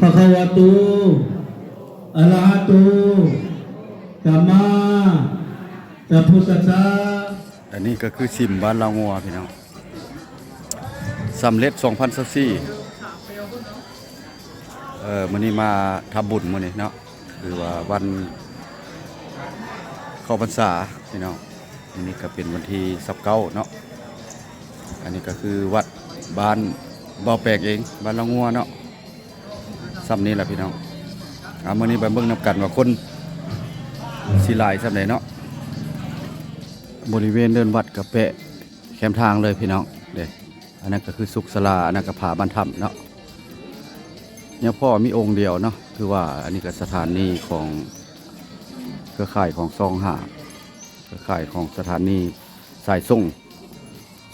ພະຄະວະໂຕ ອະລະຫະໂຕ ສຳມາສຳພຸດທັດສະ. ອັນນີ້ກໍຄືສິມບ້ານລາວງົວພີ່ນ້ອງ ສຳເລັດສອງພັນຊາວສີ່. ເອີ ມື້ນີ້ມາທຳບຸນມື້ນີ້ເນາະ ຄືວ່າວັນເຂົ້າພັນສາພີ່ນ້ອງ. ມື້ນີ້ກໍເປັນວັນທີຊາວເກົ້າເນາະ. ອັນນີ້ກໍຄືວັດບ້ານບ່າວແປງເອງ ບ້ານລາວງົວເນາະ. ສ່ຳນີ້ລະພີ່ນ້ອງ. ອ່າ ມື້ນີ້ໄປເບິ່ງນຳກັນວ່າຄົນຊິຫຼາຍສ່ຳໃດເນາະ. ບໍລິເວນເດີ່ນວັດກະແປະແຄມທາງເລີຍພີ່ນ້ອງເດ້. ອັນນັ້ນກໍຄືສຸກສາລາ ອັນນັ້ນກໍຜາບ້ານຖ້ຳເນາະ. ຍັງພໍມີອົງດຽວເນາະ. ຖືວ່າອັນນີ້ກໍສະຖານີຂອງເຄືອຂ່າຍຂອງຊ່ອງຫ້າ ເຄືອຂ່າຍຂອງສະຖານີສາຍສົ່ງ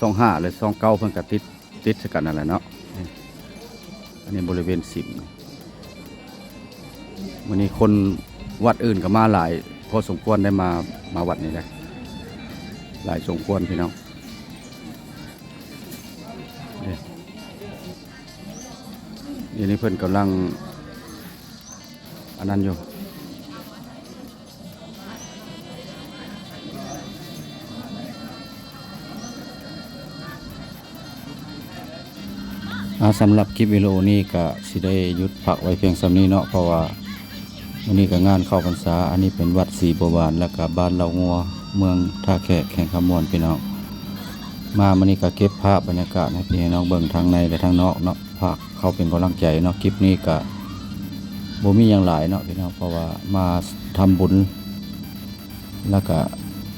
ຊ່ອງຫ້າ ແລະ ຊ່ອງເກົ້າ ເພິ່ນກໍຕິດ ຕິດໃສ່ກັນນັ້ນແຫຼະເນາະ. ອັນນີ້ບໍລິເວນສິມ. ມື້ນີ້ຄົນວັດອື່ນກໍມາຫຼາຍພໍສົມຄວນ ໄດ້ມາ ມາວັດນີ້ແຫຼະ ຫຼາຍສົມຄວນພີ່ນ້ອງ. ນີ້ ດຽວນີ້ເພິ່ນກຳລັງອັນນັ້ນຢູ່. ອ່າ ສຳລັບຄລິບວິດີໂອນີ້ກະຊິໄດ້ຢຸດພັກໄວ້ພຽງສ່ຳນີ້ເນາະ ເພາະວ່າມື້ນີ້ກະງານເຂົ້າພັນສາ. ອັນນີ້ເປັນວັດສີບົວບານ ແລ້ວກະບ້ານເລົ່າງົວ ເມືອງທ່າແຂກ ແຂວງຄຳມ່ວນ ພີ່ນ້ອງ. ມາມື້ນີ້ກະເກັບພາບບັນຍາກາດໃຫ້ພີ່ໃຫ້ນ້ອງເບິ່ງທັງໃນ ແລະ ທັງນອກເນາະ. ຝາກເຂົ້າເປັນກຳລັງໃຈເນາະ. ຄລິບນີ້ກະບໍ່ມີຫຍັງຫຼາຍເນາະພີ່ນ້ອງ ເພາະວ່າມາທຳບຸນ ແລ້ວກະ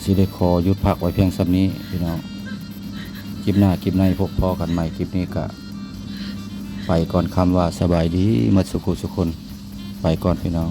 ຊິໄດ້ຂໍຢຸດພັກໄວ້ພຽງສ່ຳນີ້ພີ່ນ້ອງ. ຄລິບໜ້າຄລິບໃນພົບພໍ້ກັນໃໝ່. ຄລິບນີ້ກະໄປກ່ອນ ຄຳວ່າສະບາຍດີໝົດສູ່ຜູ້ສູ່ຄົນ. ໄປກ່ອນພີ່ນ້ອງ.